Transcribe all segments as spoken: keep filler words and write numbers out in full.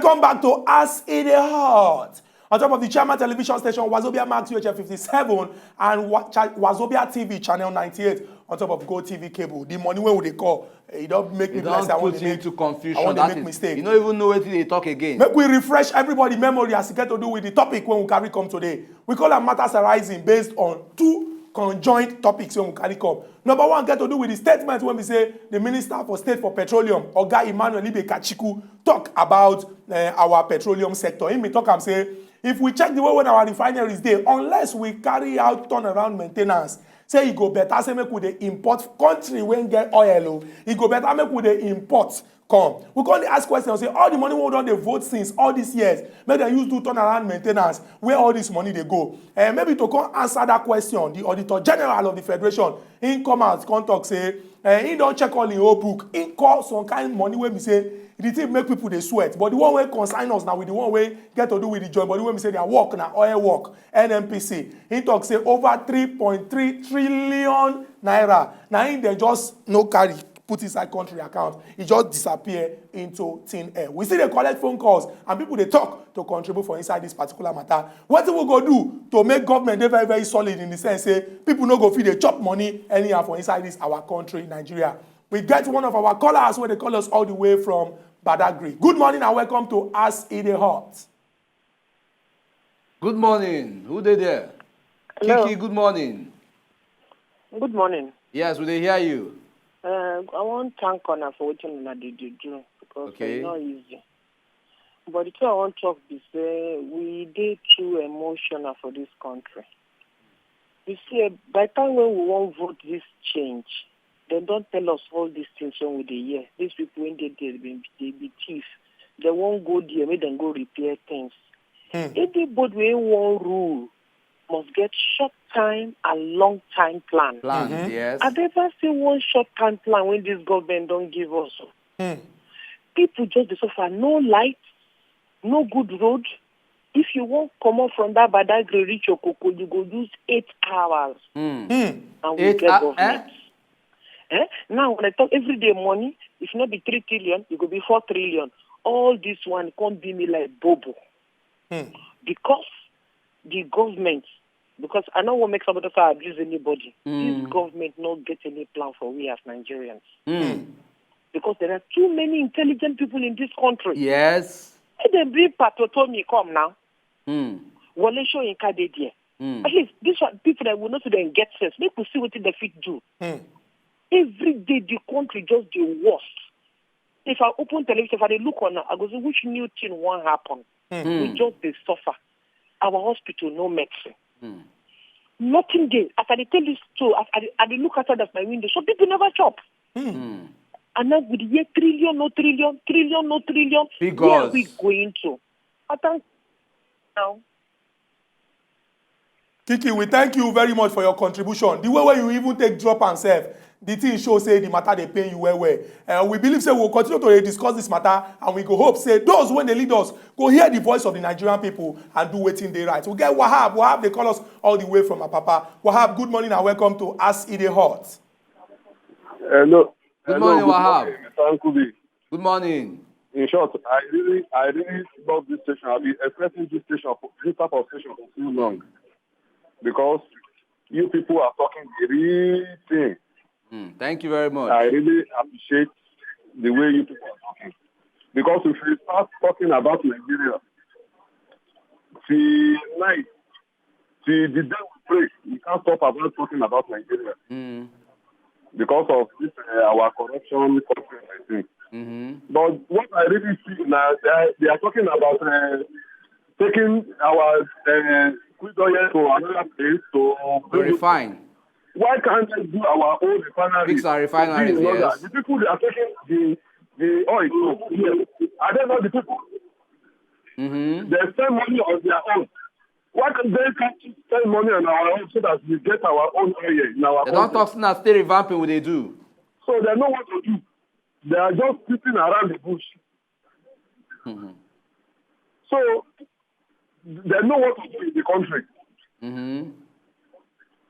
Come back to As E Dey Hot. On top of the Chairman Television Station, Wazobia Max U H F fifty-seven and Wa- Cha- Wazobia T V Channel ninety-eight. On top of Go T V cable. The money wey we dey call, e don make me You be like don say I wan put dey you make, into confusion. I wan dey That make is, mistake. You no even know wetin dey talk again. Make we refresh everybody memory as e get to do with the topic wey we carry come today. We call am matters arising based on two conjoined topics wey we carry come. Number one get to do with the statement wey be say the Minister for State for Petroleum, Oga Emmanuel Ibe Kachiku, talk about uh, our petroleum sector. He bin talk am say if we check the way wey our refineries dey, unless we carry out turnaround maintenance, say e go better say make we dey import country wey get oil o. E go better make we dey import come. We come dey ask questions say all the money wey we don dey vote since all these years, make dem use do turnaround maintenance, where all this money dey go? And maybe to come answer that question, the Auditor General of the Federation, he come out come talk say uh, he don check all him old book, he call some kind money wey be say the thing make people dey sweat, but the one wey concern us na with the one wey get to do with the joint body wey be say their work na oil work, N N P C. He talk say over three point three trillion naira na him dem just no carry put inside country account. E just disappear into thin air. We still dey collect phone calls and people dey talk to contribute for inside this particular matter. Wetin we go do to make government dey very very solid in the sense say people no go fit dey chop money anyhow for inside this our country, Nigeria? We get one of our callers wey dey call us all the way from Badagry. Good morning and welcome to As E Dey Hot. Good morning. Who dey there? Hello. Kiki, good morning. Good morning. Yes, we dey hear you. Uh, I wan thank una for wetin una dey dey do because Okay. E no easy. But the thing I wan talk be say we dey too emotional for this country. You see, eh, by the time when we wan vote this change, dem don tell us all these things wey we dey hear. These people wey dey there, they be, they be thief. Dem wan go there, make dem go repair things. Anybody wey wan rule must get short time and long time plan. Plan, yes. I never see one short time plan wey this government don give us. People just dey suffer. No light, no good road. If you wan comot from that Badagry reach Okoko, you go use eight hours. Hmm. And we Eight get hou- government. Eh? Now, when I talk everyday money, if not be three trillion, e go be four trillion. All this one come be me like bobo. Because the government, because I no wan make somebody say I abuse anybody. This government no get any plan for we as Nigerians. Hmm. Because there are too many intelligent people in this country. Yes. Make dem bring Patotomi come now. Hmm. Wole Soyinka dey there. Hmm. At least this one, people that will not dem get sense. Make we see wetin dem fit do. Every day the country just dey worse. If I open television, if I dey look on now, I go say which new thing wan happen. We just dey suffer. Our hospital no medicine. Nothing dey. As I dey tell this story, as I dey, I dey look outside of my window, some people never chop. And now we dey hear trillion, no trillion, trillion, no trillion. Where are we Figures. Going to? I thank now. Kiki, we thank you very much for your contribution. The way wey you even take drop am sef, the thing show say the matter dey pain you well well. Uh, we believe say we will continue to dey discuss this matter and we go hope say those wey dey lead us go hear the voice of the Nigerian people and do wetin dey right. We get Wahab. Wahab dey call us all the way from Apapa. Wahab, good morning and welcome to As E Dey Hot. Hello. Good Hello, morning, good Wahab. Morning, Mister Nkubi. Good morning. In short, I really, I really love this station. I've been expecting this station for this type of station for too long because you people are talking the real thing. Hmm. Thank you very much. I really appreciate the way you people are talking because if we start talking about Nigeria, till night, till the day we pray, we can't stop about talking about Nigeria Hmm. because of this uh, our corruption, corruption thing. Hmm. But what I really see now, they are, they are talking about uh, taking our uh, crude oil to another place to To refine. Why can't they do our own refinery? Fix our refineries, In order? Yes. The people they are taking the the oil to here, are they not the people? Hmm. They spend money on their own. Why can't they can't spend money on our own so that we get our own oil in our They don country? Talk say na still revamping we dey do. So they know what to do. They are just sitting around the bush. Hmm. So they know what to do in the country. Hmm.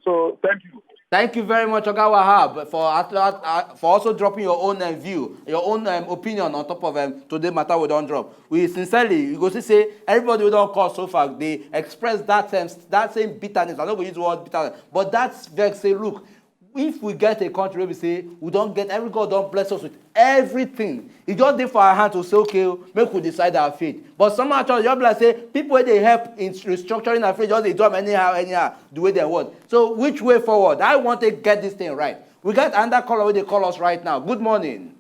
So thank you. Thank you very much, Oga Wahab, for at- at- uh, for also dropping your own um, view, your own um, opinion on top of um, today matter we don drop. We sincerely, you go see say everybody we don call so far, they express that um, that same bitterness. I no go use the word bitterness, but that vex say, look, if we get a country where we say we don't get every God don't bless us with everything, e just dey for our hand to say, okay, make we decide our fate. But somehow just be like say people wey dey help in restructuring our fate just dey do am anyhow anyhow, the way they want. So which way forward? I want to get this thing right. We got another caller wey dey call us right now. Good morning.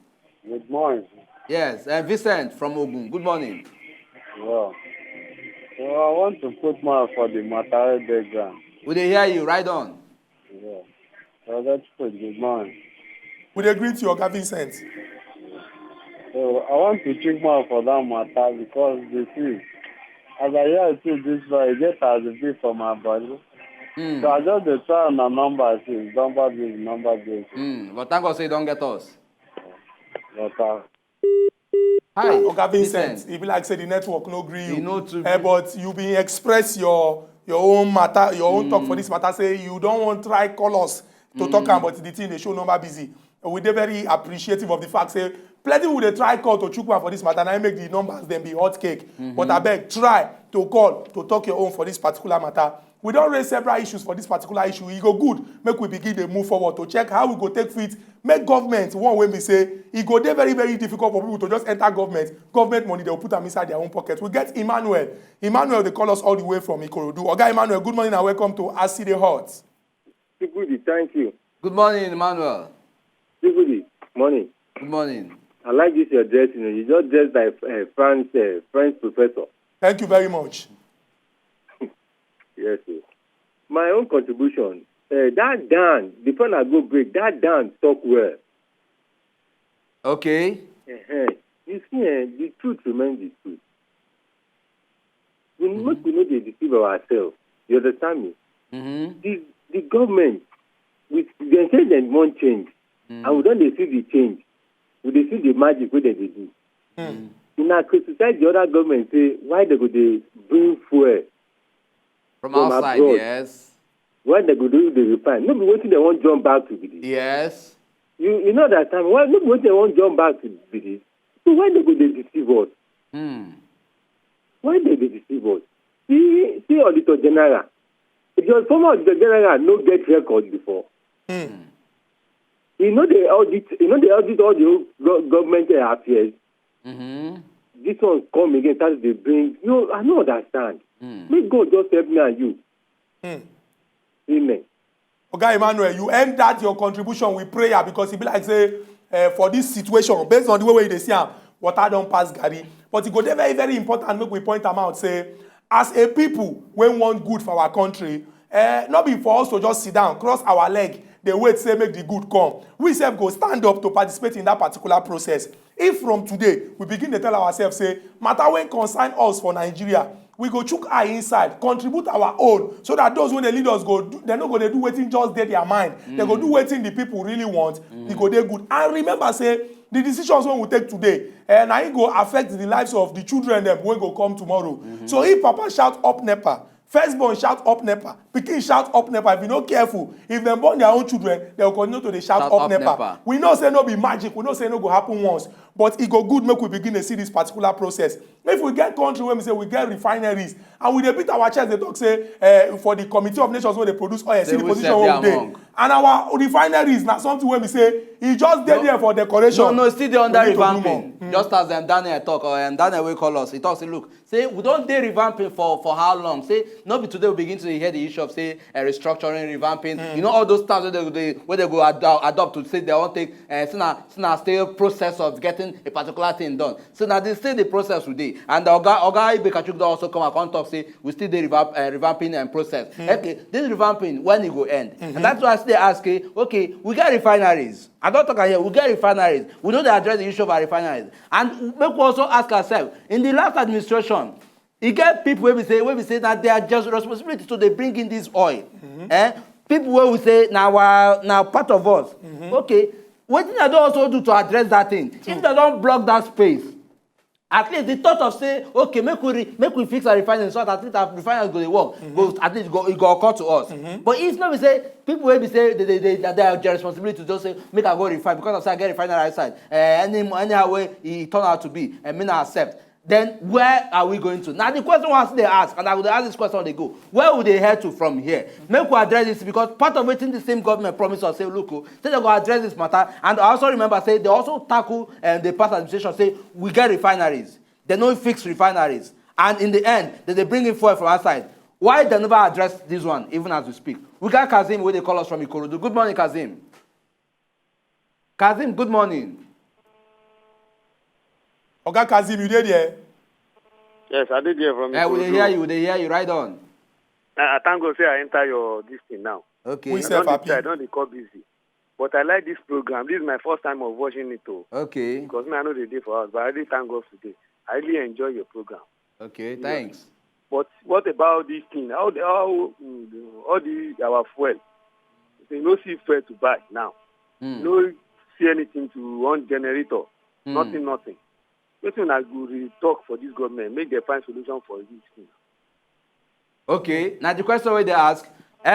Good morning. Yes, uh, Vincent from Ogun. Good morning. Yeah. So I want to put more for the matter background. We dey hear you. Right on. Yeah. So that's good. Good morning. We dey greet you, Oga Vincent. So I want to check more for that matter because the thing, as I hear it too, this boy get as a bit for my body. Mm. So I just dey try on the number six, number this, number this. Mm. But thank God say you don't get us. But uh, Hi, Oga Vincent, e be like say the network no gree you. E no too Eh, gree. But you been express your your own matter, your own talk for this matter. Say you don't want try call us to talk am, but the thing dey show number busy. And we dey very appreciative of the fact say plenty we dey try call to chook mouth for this matter, na im make the numbers dem be hot cake. But abeg, try to call to talk your own for this particular matter. We don raise several issues for this particular issue. E go good make we begin dey move forward to check how we go take fit make government one way be say e go dey very very difficult for people to just enter government. Government money, they will put am inside their own pocket. We get Emmanuel. Emmanuel, they call us all the way from Ikorodu. Oga Emmanuel, good morning and welcome to As E Dey Hot. Good, thank you. Good morning, Emmanuel. Good morning. Good morning. I like this your dressing. You just dressed like uh, French uh, French professor. Thank you very much. Yes, sir. My own contribution. Uh, that Dan, before I go break, that Dan talk well. Okay. Uh-huh. You see, eh, the truth remains the truth. We mm-hmm. Make we no dey deceive ourselves. You understand me? Mm-hmm. The the government, we dem say dem wan change, mm. And we don dey see the change. We dey see the magic wey dem dey do. Mm. Una criticize the other government say why dem go dey bring fuel from, from outside, abroad. Yes. Why dem go do the refine? No be wetin dem wan jump back to be this. Yes. You you know that time why no be wetin dem wan jump back to be this. So why dem go dey deceive us? Hmm. Why dem dey deceive us? See see auditor general. The former auditor general no get record before. Hmm. E no dey audit e no dey audit all the whole government affairs. Mm-hmm. This one come again start to dey bring you know I no understand. Mm. Make God just help me and you. Mm. Amen. Oga Emmanuel, you end that your contribution with prayer because e be like say uh, for this situation, based on the way wey you dey see am, water don pass garri. But e go dey very very important make we point am out say as a people wey want good for our country, uh, no be for us to just sit down, cross our leg, dey wait say make the good come. We sef go stand up to participate in that particular process. If from today we begin dey tell ourselves say matter wey concern us for Nigeria, we go chook eye inside, contribute our own so that those wey dey lead us go do, dem no go dey do wetin just dey their mind. Mm. Dem go do wetin the people really want. Mm. E go dey good. And remember say the decisions wey we take today, eh, na im go affect the lives of the children dem wey go come tomorrow. Mm-hmm. So if papa shout up nepa, first born shout up nepa, pikin shout up nepa, if you no careful, if dem born their own children, dem go continue to dey shout up nepa. We know say no be magic, we know say e no go happen once, but e go good make we begin dey see this particular process. If we get country wey be say we get refineries and we dey beat our chest dey talk say uh, for the committee of nations wey dey produce oil, see the position wey we dey, and our refineries na something wey be say e just dey there for decoration. No, no, still dey under revamping. Mm. Just as um, Daniel talk, or um, Daniel wey call us, he talk say look, say we don dey revamping for for how long? Say no be today we begin to hear the issue of say uh, restructuring, revamping. Mm. You know all those terms wey they go dey wey they go ad adopt to say they wan take uh, say na say na still process of getting a particular thing done. So na the still the process we dey. And oga oga Ibekachuk don also come and come talk say we still dey revamp uh, revamping and process. Mm. Okay, this revamping when e go end? Mm-hmm. And that's why I still dey ask, eh, okay, we get refineries. I don talk am here, we get refineries. We no dey address the issue of our refineries. And make we also ask ourselves, in the last administration, e get people wey be say wey be say na their just responsibility to dey bring in this oil. Mm-hmm. Eh? People wey we say na our na part of us. Mm-hmm. Okay, wetin dem don also do to address that thing? True. If dem don block that space, At least the thought of say, okay, make we re, make we fix our refinery so that at least our refinery go dey work, go at least go, e go occur to us. But if no be say people wey be say they they they, they are their responsibility to just say make I go refine because of say I get refinery outside. Uh, any anyhow way e turn out to be, and me na accept. Then where are we going to? Now the question was they ask, and I would ask this question they go. Where would they head to from here? Make we address this because part of wetin the same government promise us say look, oh, say they go address this matter, and I also remember say they also tackle and the past administration say we get refineries. They no fix refineries. And in the end, they, they bring in fuel from outside. Why they never address this one, even as we speak? We got Kazim where they call us from Ikorodu. Good morning, Kazim. Kazim, good morning. Oga Kazim, you dey there? Yes, I did hear from Eh, we dey Ikorodu. Hear you, we dey hear you. Right on. I, I thank God say I enter your this thing now. Okay. We I sef don happy. dey, I don dey call busy. But I like this program. This is my first time of watching it o. Okay. Because me, I no dey dey for house, but I really thank God today. I really enjoy your program. Okay. Thanks. But what about this thing? How the, how mm, the- all the our fuel? They no see fuel to buy now. Hmm. No see anything to run generator. Hmm. Nothing, nothing. Wetin una go dey talk for this government? Make dem find solution for this thing. Okay, now the question wey dey ask, uh,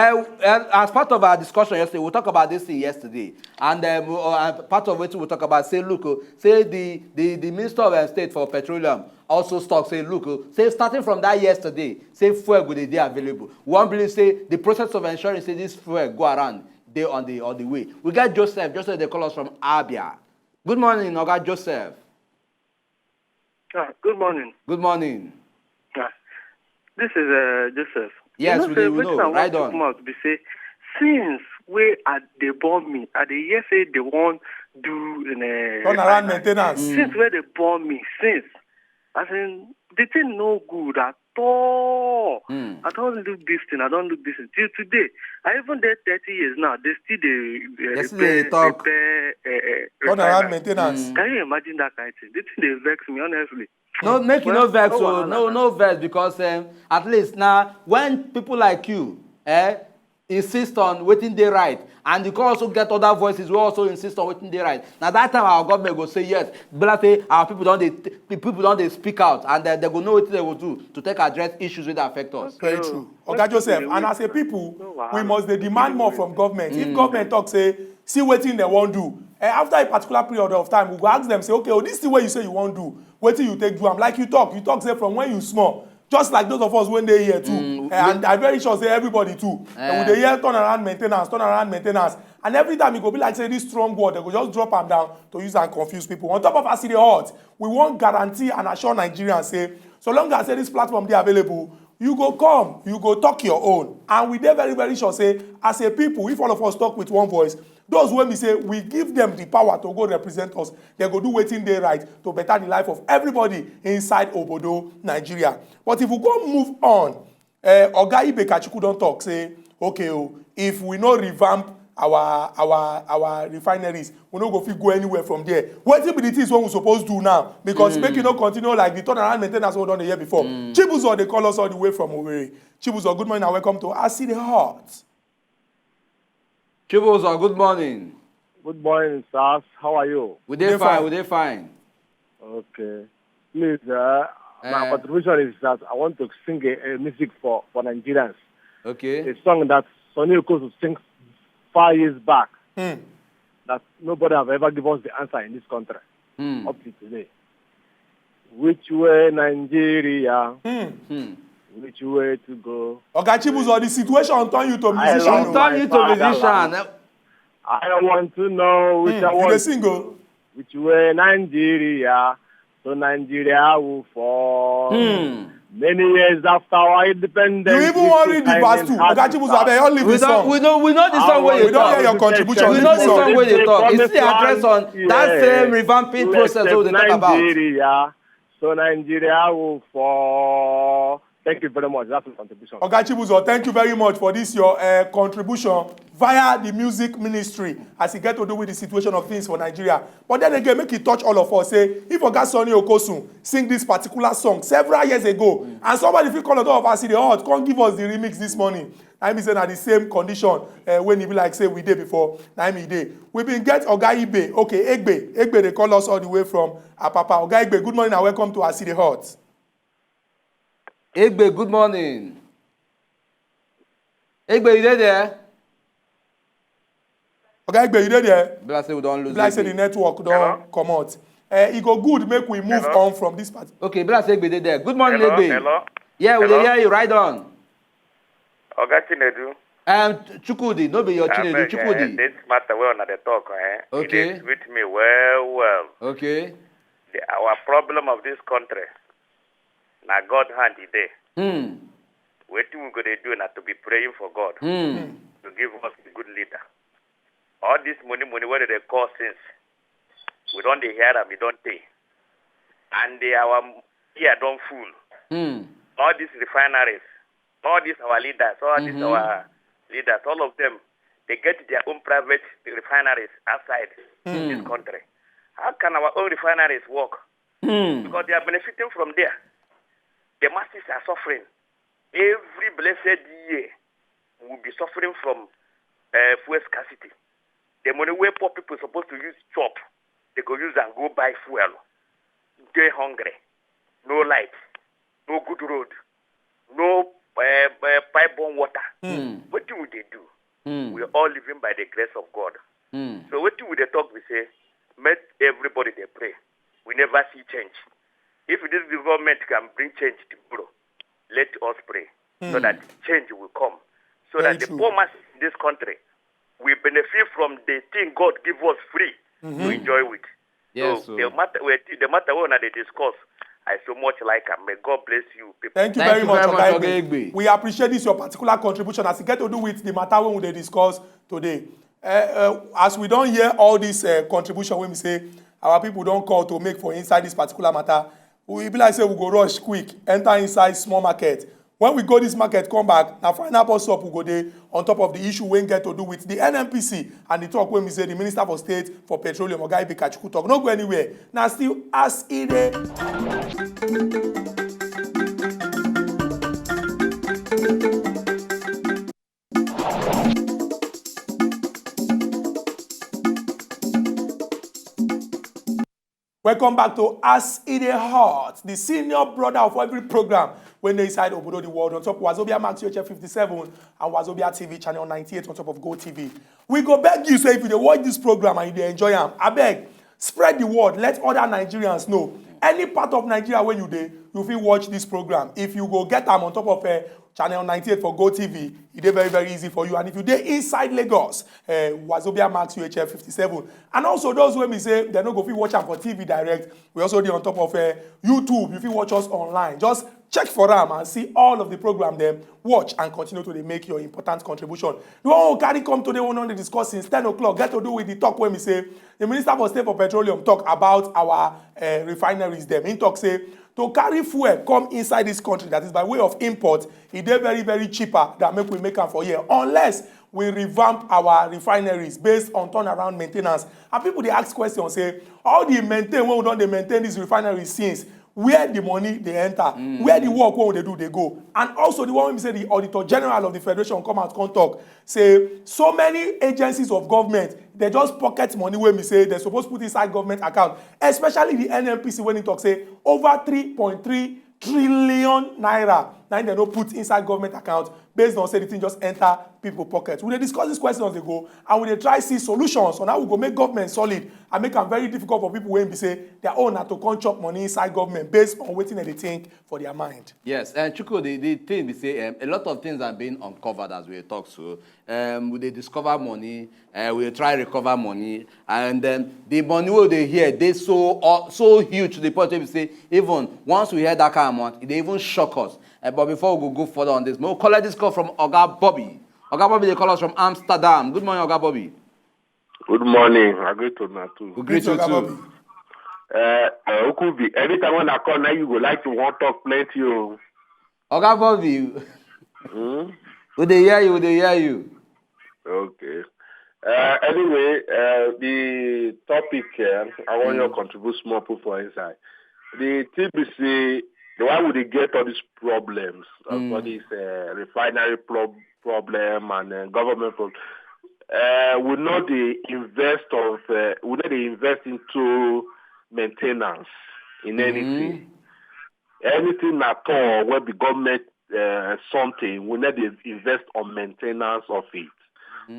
uh, as part of our discussion yesterday, we talk about this thing yesterday, and um, uh, part of wetin we talk about say, look, uh, say the the the minister of uh, state for petroleum also talk say, look, uh, say starting from that yesterday, say fuel go dey dey available. We wan believe say the process of ensuring say this fuel go around dey on the on the way. We get Joseph. Joseph dey call us from Abia. Good morning, Oga Joseph. Ah, good morning. Good morning. Ah, this is uh, Joseph. Yes, you we say dey- we wetin know. I want Right to on. come out be say since wey I dey born me, I dey hear say they wan do in a Turn around maintenance. Since where they born me, since as in the thing no good at all. Hmm. I don look this thing. I don look this thing till today. I even dey thirty years now. They still dey. Uh, They still dey talk. Repair, uh, uh, Turn around refinery. Maintenance. Can you imagine that kind of thing? This thing dey vex me, honestly. No, make you no Well, vex no o, wahala, no na. No vex because um, at least now when people like you eh, insist on wetin dey right, and you can also get other voices wey also insist on wetin dey right, na that time our government go say yes. Be like say our people don dey the people don dey speak out, and uh, they go know wetin they go do to take address issues wey dey affect us. Very So, true. what Oga people Joseph, dey and wait as a for? people, No wahala. we must dey demand more from government. If government talk say, see wetin dem wan do, eh, after a particular period of time, we go ask them say, okay, oh, this thing wey you say you wan do, wetin you take do am? Like you talk, you talk say from when you small, just like those of us wey dey here too, eh, and I'm very sure say everybody too, eh, we dey hear turn around maintenance, turn around maintenance, and every time e go be like say this strong word, they go just drop am down to use and confuse people. On top of as e dey hot, we wan guarantee and assure Nigerians say so long as say this platform dey available, you go come, you go talk your own, and we dey very very sure say as a people, if all of us talk with one voice, those wey be say we give them the power to go represent us, they go do wetin dey right to better the life of everybody inside obodo Nigeria. But if we go move on, uh, Oga Ibe Kachukwu don talk say, okay, oh, if we no revamp our our our refineries, we no go fit go anywhere from there. Wetin be the things wey we suppose do now? Because make you no continue like the turnaround maintenance wey we don dey hear before. Chibuzo dey call us all the way from Owerri. Chibuzo, good morning and welcome to As E Dey Hot. Chibuzo, good morning. Good morning, sirs. How are you? We dey fine. We dey fine. Okay. Please, uh, my Eh. contribution is that I want to sing a, a music for, for Nigerians. Okay. A song that Sonny Okosu sings five years back Hmm. that nobody have ever given us the answer in this country Hmm. up to today. Which way Nigeria? Hmm. Hmm. Which way to go? Oga Chibuzo, the situation turn you to I musician. love He O. turn you to my musician. fatherland. I want to know which Hmm, I you want dey to sing know. O. Which way Nigeria? So Nigeria will fall. Hmm. Many years after our independence, You even we wan still read the verse finding too. hard Oga to Chibuzo, start. abeg, you wan leave We this don song. we don we know the song wey We you don hear talk. your contribution. We Leave know this the song. song wey you talk. You see the Promise address on land, that yes, same revamping process wey we dey talk except about. Nigeria. So Nigeria will fall. Thank you very much. That's my contribution. Oga Chibuzo, thank you very much for this your uh, contribution via the music ministry as e get to do with the situation of things for Nigeria. But then again, make e touch all of us. Say, if Oga Sonny Okosun sing this particular song several years ago, and somebody fit call on top of us, the hot, come give us the remix this morning. I mean, say na the same condition uh, when e be like say we dey before. Na him e dey. We been get Oga Ibe, okay, Egbe. Egbe dey call us all the way from Apapa. Oga Egbe, good morning and welcome to As E Dey Hot. Egbe, good morning. Egbe, you dey there? Oga Egbe, you dey there? Be like say we don lose Be like say the Egbe. Network don comot. Uh, e go good make we move Hello? on from this part. Okay, be like say Egbe dey there. Good morning, Hello, Egbe. hello. Yeah, we Hello? dey hear you. Right on. Oga Chinedu, Um, Chukwudi, no be your Chinedu, abeg, eh, Chukwudi. This matter wey una dey talk, eh, e Okay. dey sweet me well well. Okay. The, our problem of this country, na God hand e dey. Hmm. Wetin we go dey do na to be praying for God Hmm. to give us a good leader. All this money, money wey dem dey call since, we don dey hear am, e don tey. And the, our ear don full. Hmm. All these refineries, all these our leaders, all these Mhm. our leaders, all of them, they get their own private refineries outside this Hmm. country. How can our own refineries work? Hmm. Because they are benefiting from there. The masses are suffering. Every blessed year, we will be suffering from uh, fuel scarcity. The money where poor people supposed to use chop, they go use and go buy fuel. They hungry, no light, no good road, no uh, uh, pipe-borne water. Hmm. What do they do? Hmm. We are all living by the grace of God. Hmm. So what do they talk? We say, make everybody they pray. We never see change. If this government can bring change tomorrow, let us pray so that change will come. So Very that the true. Poor masses in this country will benefit from the thing God give us free to enjoy with. Yes, So sir. the matter we the matter we una dey discuss, I so much like am. May God bless you, people. Thank you Thank very you much, very much, Oga Oga Egbe. Egbe. We appreciate this your particular contribution as e get to do with the matter wey we dey discuss today. Uh, uh, as we don hear all this uh, contribution wey be say our people don call to make for inside this particular matter, we be like say we go rush quick enter inside small market. When we go this market come back, na final bus stop we go dey on top of the issue wey get to do with the N N P C and the talk wey be say the Minister for State for Petroleum, Oga Ibe Kachukwu, talk. No go anywhere. Na still As E Dey. Welcome back to As E Dey Hot, the senior brother of every program wey dey inside Obodo the World on top Wazobia Max U H F fifty-seven and Wazobia T V channel ninety-eight on top of Go T V. We go beg you say if you dey watch this program and you dey enjoy am, abeg spread the word, let other Nigerians know. Any part of Nigeria where you dey, you fit watch this program. If you go get am on top of uh, channel ninety-eight for Go T V, e dey very very easy for you. And if you dey inside Lagos, uh, Wazobia Max U H F fifty-seven. And also those wey be say dem no go fit watch am for T V direct, we also dey on top of uh, YouTube. You fit watch us online. Just check for am and see all of the program dem. Watch and continue to dey make your important contribution. The one we carry come today, we don dey discuss since ten o'clock, get to do with the talk wey be say the Minister for State for Petroleum talk about our uh, refineries dem. He talk say to carry fuel come inside this country, that is by way of import, e dey very very cheaper than make we make am for here, unless we revamp our refineries based on turnaround maintenance. And people dey ask questions say, all the maintain wey we don dey maintain this refinery since, where the money dey enter, where the work wey we dey do dey go? And also the one wey be say the Auditor General of the Federation come out come talk say so many agencies of government dey just pocket money wey be say dem suppose put inside government account, especially the N N P C, wey he talk say over three point three trillion naira na im dem no put inside government account, based on say the thing just enter people pocket. We dey discuss these questions dey go, and we dey try see solutions on how we go make government solid and make am very difficult for people wey be say their own na to come chop money inside government based on wetin dem dey think for their mind. Yes, and Chuku, the, the thing be say um, a lot of things are being uncovered as we talk. So um, we dey discover money, uh, we dey try recover money, and um, the money wey dey here dey so uh, so huge to the point wey be say even once we hear that kind of amount, e dey even shock us. Uh, but before we go go further on this, we go collect this call from Oga Bobby. Oga Bobby dey call us from Amsterdam. Good morning, Oga Bobby. Good morning. I greet una too. We greet you Oga too. Bobby. Uh, uh, Okubi, anytime when I call now, you go like to want talk plenty. Oh. Oga Bobby, Hmm? we dey hear you, we dey hear you. Okay. Uh, anyway, uh, the topic, uh, I want your contribute small put for inside. The T B C, the why would they get all these problems, uh, Mm. all these uh, refinery prob- problem and uh, government problem? Uh, we know they invest of uh, we know they invest into maintenance in anything. Anything at all where the government uh, something, we need to invest on maintenance of it.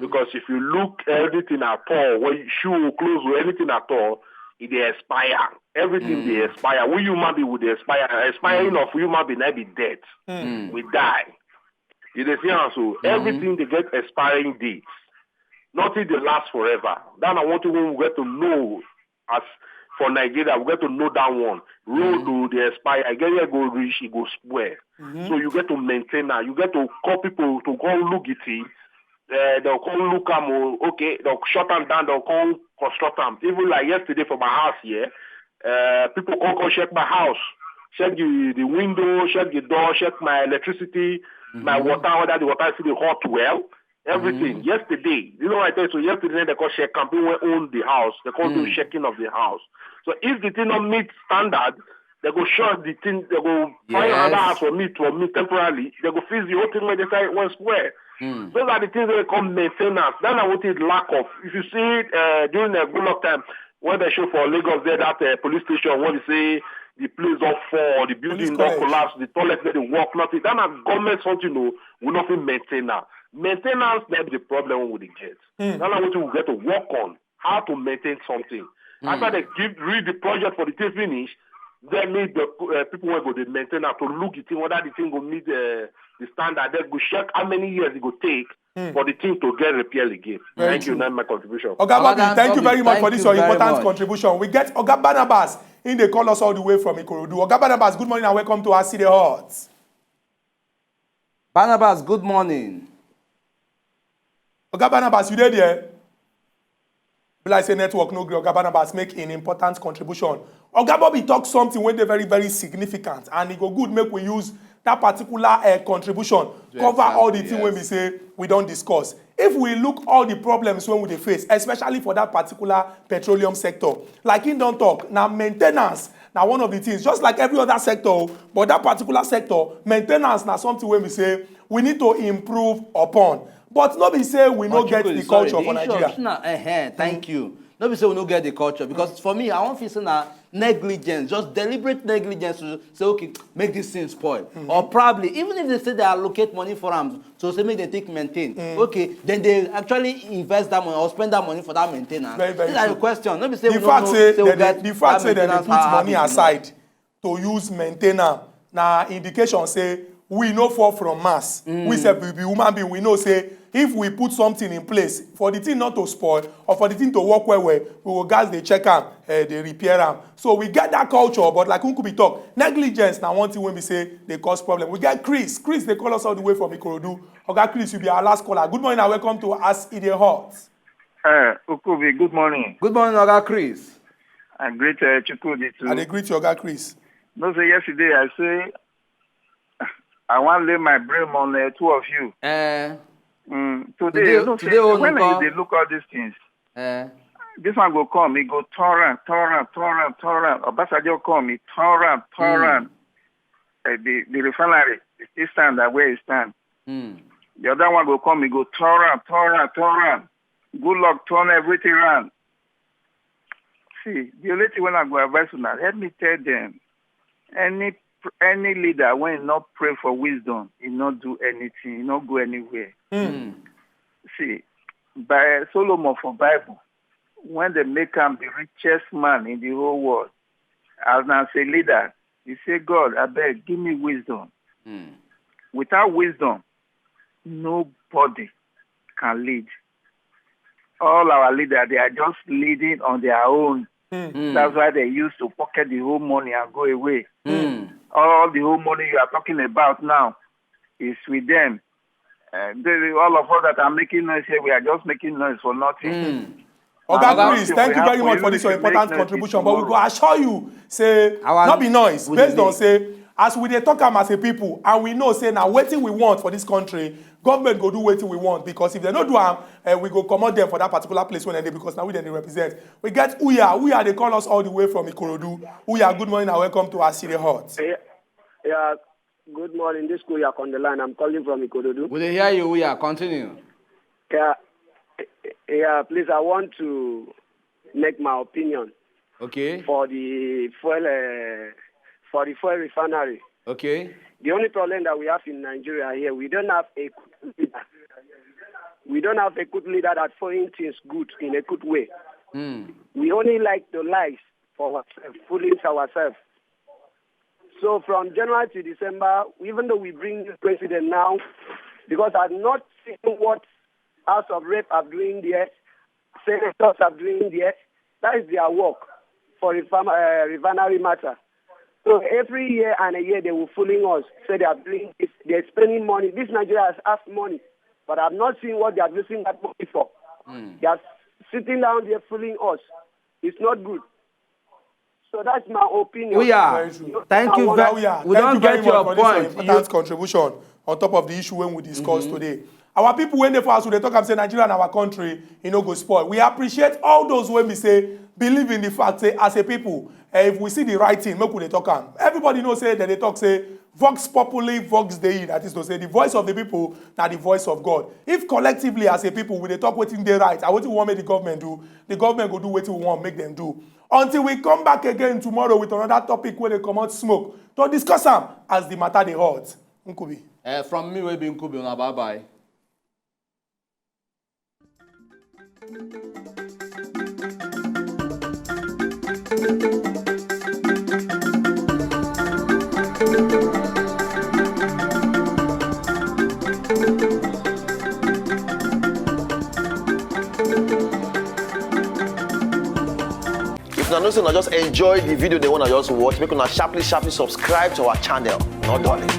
Because if you look anything at all, when you shoe, clothes, or anything at all, it dey expire. Everything dey expire. We human being will dey expire. Expiring of human being na be death. Mm. We die. You dey see am so? Everything dey get expiring date. Nothing dey last forever. That na one thing wey we get to know as for Nigeria. We get to know that one. Road o dey expire. E get where e go reach, e go spoil. So you get to maintain am. You get to call people to come look it. Uh, they'll come look am. Oh, okay, they'll shut am down. They'll come construct am. Even like yesterday for my house here, uh, people come come check my house, check the the window, check the door, check my electricity, my water, whether the water is still dey hot well, everything. Yesterday, you know what I tell you? So yesterday they come check am. People wey own the house, they come do checking of the house. So if the thing no meet standard, they go shut the thing. They go find another house for me to me temporarily. They go fix the whole thing when they say when spoil. Those are the things they call maintenance. That's not what is lack of. If you see uh, during the good luck time, when they show for Lagos there, that uh, police station, when they say the place don't fall, the building don't College. Collapse, the toilet don't work, nothing. That na government something no, we nothing maintain now. Maintenance na be the problem we dey get. That's not what we get to work on. How to maintain something. After they give read the project for the thing finish, then need the uh, people wey go dey maintain am to look the thing whether the thing go meet uh, the standard. They go check how many years it go take for the thing to get repair again. Very Thank you. True. That's my contribution. Oga Bobby, Oga thank you Bobby, very much for thank this you your very important much. Contribution. We get Oga Barnabas in, they call us all the way from Ikorodu. Oga Barnabas, good morning and welcome to our city hot. Barnabas, good morning. Oga Barnabas, you dey there? Be like say network no gree. Oga Barnabas make an important contribution. Oga Bobby talk something wey dey very very significant, and e go good make we use that particular uh, contribution cover all the thing wey we say we don discuss. If we look all the problems wey we dey face, especially for that particular petroleum sector, like him don talk, na maintenance na one of the things, just like every other sector, oh, but that particular sector, maintenance na something wey we say we need to improve upon. But no be say we no get the culture for Nigeria. Na, eh, eh, thank you. No be say we no get the culture, because for me, I wan feel say na negligence, just deliberate negligence to say, okay, make this thing spoil. Or probably, even if they say they allocate money for am, so say make they take maintain. Okay, then they actually invest that money or spend that money for that maintenance. Very, very These are true. The question. No be say The we no fact know say say we that get they, the fact that say that they maintenance put high money habit, aside to use maintain am na indication say we no fall from mass. We say we be human being. We know say if we put something in place for the thing not to spoil or for the thing to work well well, we go guys they check am, uh, they repair am. So we get that culture, but like Nkubi talk, negligence na one thing when we say they cause problem. We get Chris. Chris, they call us all the way from Ikorodu. Oga Chris, you be our last caller. Good morning and welcome to As It Dey Hot. Uh, Ukubi, good morning. Good morning, Oga Chris. I greet uh, Chukwudi too. I dey greet you, Oga Chris. No say yesterday I say I wan lay my blame on uh, two of you. Eh, Mm, today, Today- no, today, say, oh, when Nko. you dey look all these things, eh. This one go come, he go turn am, turn am, turn am, turn am. Obasanjo come, he turn am, turn am. Uh, the, the refinery, he still stand that where he stand. Hmm. The other one go come, he go turn am, turn am, turn am. Good luck, turn everything round. See, the only thing when I go advise una, let me tell them, any pr- any leader when not pray for wisdom, he not do anything, he not go anywhere. Hmm. See, by Solomon for Bible, when they make him the richest man in the whole world, as now say leader, he say, God, I beg, give me wisdom. Hmm. Without wisdom, nobody can lead. All our leaders, they are just leading on their own. Hmm. That's why they used to pocket the whole money and go away. Hmm. All the whole money you are talking about now is with them. Uh, they, all of us that are making noise here, we are just making noise for nothing. Hmm. Oga Now, Chris, nothing thank you will very happen. Much for Even this if your you Important make noise Contribution, but we tomorrow. Go assure you say Our- not be noise we based dey on make- Say As we dey talk am as a people, and we know say na wetin we want for this country, government go do wetin we want, because if dem no do am, eh, we go comot dem for that particular place wey dem dey, because na we dem dey represent. We get Uya. Uya dey call us all the way from Ikorodu. Uya, good morning and welcome to Asire Hot. Yeah, yeah. Good morning. This Kuya on the line. I'm calling from Ikorodu. We dey hear you, Uya. Continue. Yeah, yeah. Please, I want to make my opinion Okay. for the fuel uh, for the fuel refinery. Okay. The only problem that we have in Nigeria here, we don't have a good leader. We don't have a good leader that foreign things good in a good way. Mm. We only like the lies for ourselves, fooling ourselves. So from January to December, even though we bring new president now, because I've not seen what House of Rep are doing there, senators are doing there. That is their work for reform, uh, refinery matter. So every year and a year they will fooling us, say they are doing this, they're spending money. This Nigeria has asked money, but I've not seen what they are using that money for. They are sitting down there fooling us. It's not good. So that's my opinion. Uya, Very true. thank you. I Ve- Uya, we thank don't you very get much your for this point. important You- contribution on top of the issue when we discuss today. Our people when they for us, they talk and say Nigeria and our country, you know, go spoil. We appreciate all those when we say believe in the fact say as a people, eh, if we see the right thing, make we dey talk am. Everybody know say that they talk say vox populi, vox Dei. That is to say, the voice of the people, na the voice of God. If collectively as a people we dey talk wetin dey right and wetin we want make the government do, the government go do wetin we want make them do. Until we come back again tomorrow with another topic wey dey comot smoke to discuss am as the matter dey hot. Nkubi. Uh, from me, wey be Nkubi, una bye bye. If una know say una just enjoy the video, they wanna just watch, make una sharply sharply subscribe to our channel. No darling.